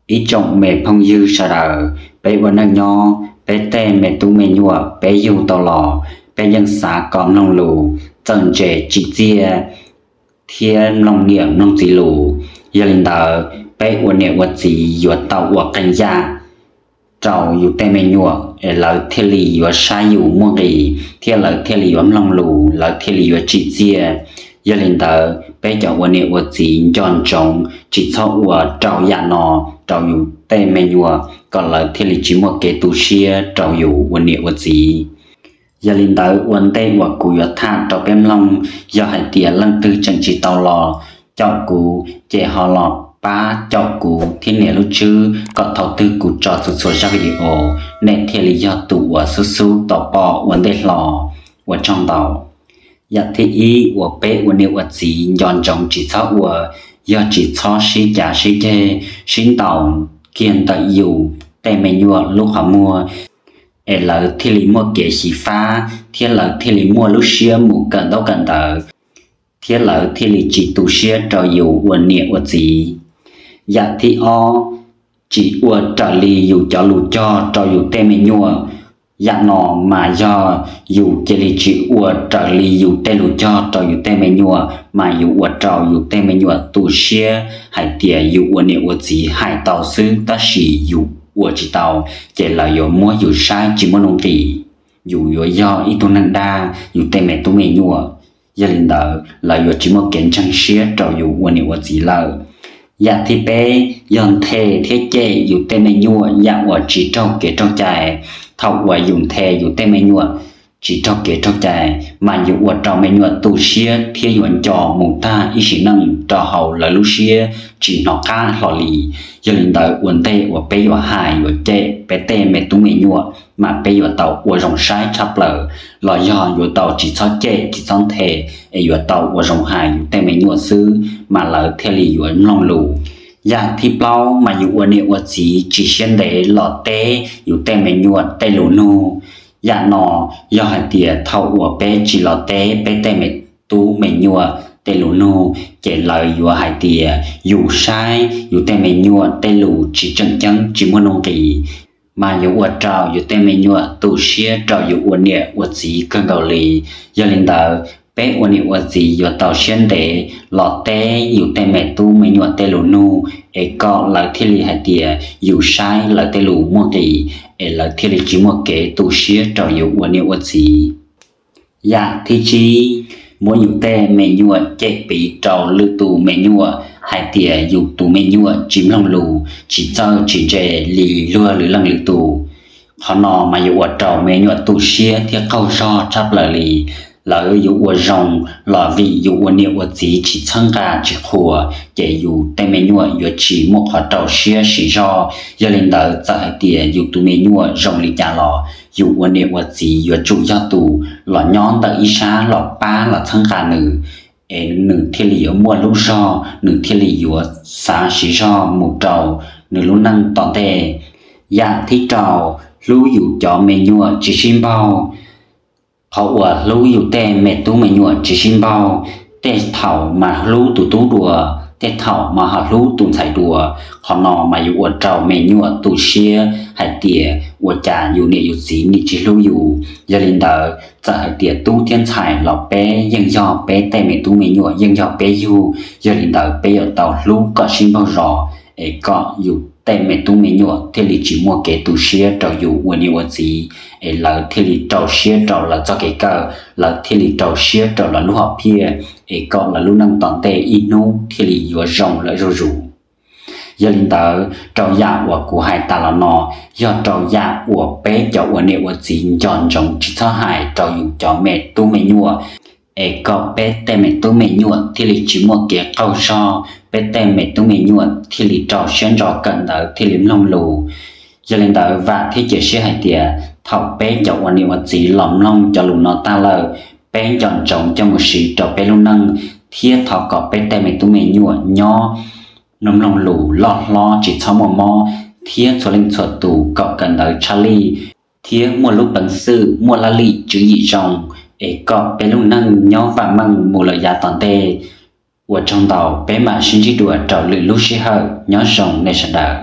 Ib tsoom me phooj ywg sawv daws, peb ua neej nyob, peb tej me tub me nyuam peb yug tau los, peb yeej xav kom mloog lus, txawj ntse tsim txiaj, thiab mloog niam mloog txiv lus. Yog li ntawd, peb ua niam ua txiv yuav tau ua qee yam rau yus tej me nyuam es lawv thiaj li yuav saib yus muaj nqis, thiab lawv thiaj li yuav mloog lus, lawv thiaj li yuav tsim txiaj. Yog li ntawd, peb cov ua niam ua txiv nco ntsoov tsis txhob ua rau yam no rau yus tej me nyuam kom lawv thiaj li tsis muaj kev tu siab rau yus ua niam ua txiv. Yog li ntawd, ua ntej uas kuv yuav tham rau peb mloog, yog hais tias leej twg tseem tsis tau los caum kuv ces ho los pab caum kuv thiab nias lub tswb kom thaum twg kuv tso txhua txhua zaj video, nej thiaj li yog tus uas xub xub tau pom ua ntej hlo. Ua tsaug ntau. Yam thib ib uas peb ua niam ua txiv nco ntsoov tsis txhob ua, yog tsis txhob sib cav sib ceg, sib ntaus kiag ntawm yus tej me nyuam lub qhov muag, es lawv thiaj li muaj kev xyiv fab, thiab lawv thiaj li muaj lub siab mus kawm ntaub kawm ntawv, thiab lawv thiaj li tsis tu siab rau yus ua niam ua txiv. Yam thib ob, tsis ua raws li yus cov lus cog rau yus tej me nyuam. Yam no mas yog yus cia li tsis ua raws li yus tej lus cog rau yus tej me nyuam, mas yus ua rau yus tej me nyuam tu siab hais tias yus ua niam ua txiv hais tau xwb tab sis yus ua tsis tau, ces lawv yuav muab yus saib tsis muaj nuj nqis. Yus yuav yog ib tug neeg dag yus tej me tub me nyuam. Yog li ntawd, lawv yuav tsis muaj kev ntseeg siab rau yus ua niam ua txiv lawm. Yam thib peb, yog nthe thiab cem yus tej me nyuam yam uas tsis raug kev raug cai. Thaum uas yus nthe yus tej me nyuam tsis raug kev raug cai, mas yus ua rau me nyuam tu siab thiab yuav nco mus tag ib sim neej rau hauv lawv lub siab tsis hnov qab hlo li. Yog li ntawd, ua ntej uas peb yuav hais yuav cem peb tej me tub me nyuam, mas peb yuav tau ua zoo saib tshaj plaws, los yog yuav tau tsis txhob cem tsis txhob nthe, es yuav tau ua zoo hais yus tej me nyuam xwb, mas lawv thiaj li yuav mloog lus. Yam thib plaub, mas yus ua niam ua txiv tsis siab ntev los teb yus tej me nyuam tej lus nug. Yam no, yog hais tias thaum uas peb tsis los teb peb tej me tub me nyuam tej lus nug, ces lawv yuav hais tias yus saib yus tej me nyuam tej lus tsis tseem ceeb tsis muaj nuj nqis, mas yuav ua rau yus tej me nyuam tu siab rau yus ua niam ua txiv kawg nkaus li. Yog li ntawd, peb ua niam ua txiv yuav tau siab ntev los teb yus tej me tub me nyuam tej lus nug, es kom lawv thiaj li hais tias yus saib lawv tej lus muaj nqis, es lawv thiaj li tsis muaj kev tu siab rau yus ua niam ua txiv. Yam thib tsib, muab yus tej me nyuam cem piv rau lwm tus me nyuam hais tias yus tus me nyuam tsis mloog lus, tsis txawj tsis ntse li luag lwm leej lwm tus. Qhov no mas yuav ua rau me nyuam tu siab thiab qaug zog tshaj plaws li. Lawv yuav ua zoo los vim yus ua niam ua txiv tsis txhawb nqa tsis qhuas, ces yus tej me nyuam yuav tsis muaj qhov rau siab siv zog. Yog li ntawd, txawm hais tias yus tus me nyuam zoo li cas los yus ua niam ua txiv yuav tsum yog tus los nyob ntawm ib sab los pab los txhawb nqa nws, es nws thiaj li yuav muaj lub zog, nws thiaj li yuav xav siv zog mus rau nws lub neej tom ntej. Yam thib rau, hlub yus cov me nyuam tsis sib npaug. Qhov uas hlub yus tej me tub me nyuam tsis sib npaug, tej thaum mas hlub tus tub dua, tej thaum mas ho hlub tus ntxhais dua. Qhov no mas yuav ua rau me nyuam tu siab hais tias ua cas yus niam yus txiv nim tsis hlub yus. Yog li ntawd, txawm hais tias tub thiab ntxhais los peb yeej yog peb tej me tub me nyuam, yeej yog peb yug. Yog li ntawd, peb yuav tau hlub kom sib npaug zos, es kom yus tej me tub me nyuam thiaj li tsis muaj kev tu siab rau yus ua niam ua txiv, es lawv thiaj li rau siab rau lawv txoj kev kawm, lawv thiaj li rau siab rau lawv lub hom phiaj, es kom lawv lub neej tom ntej ib hnub thiaj li yuav zoo lawm zuj zus. Yog li ntawd, rau yam uas kuv hais tas los no, yog rau yam uas peb cov ua niam ua txiv nco ntsoov tsis txhob hais rau yus cov me tub me nyuam, es kom peb tej me tub me nyuam thiaj li tsis muaj kev qaug zog, peb tej me tub me nyuam thiaj li rau siab ntso kawm ntawv thiaj li mloog lus. Yog li ntawd, vam thiab cia siab hais tias thaum peb cov ua niam ua txiv los mloog cov lus no tag lawm, peb nco ntsoov coj mus siv rau peb lub neej, thiab thov kom peb tej me tub me nyuam nyob mloog lus loj hlob tsis txhob muaj mob, thiab txhua leej txhua tus kom kawm ntawv tshaj lij, thiab muaj lub peev xwm muaj laj lim tswv yim zoo, es kom peb lub neej nyob vam meej mus lawm yav tom ntej. Ua tsaug ntau, peb mam sib ntsib dua rau lwm lub sij hawm, nyob zoo nej sawv daws.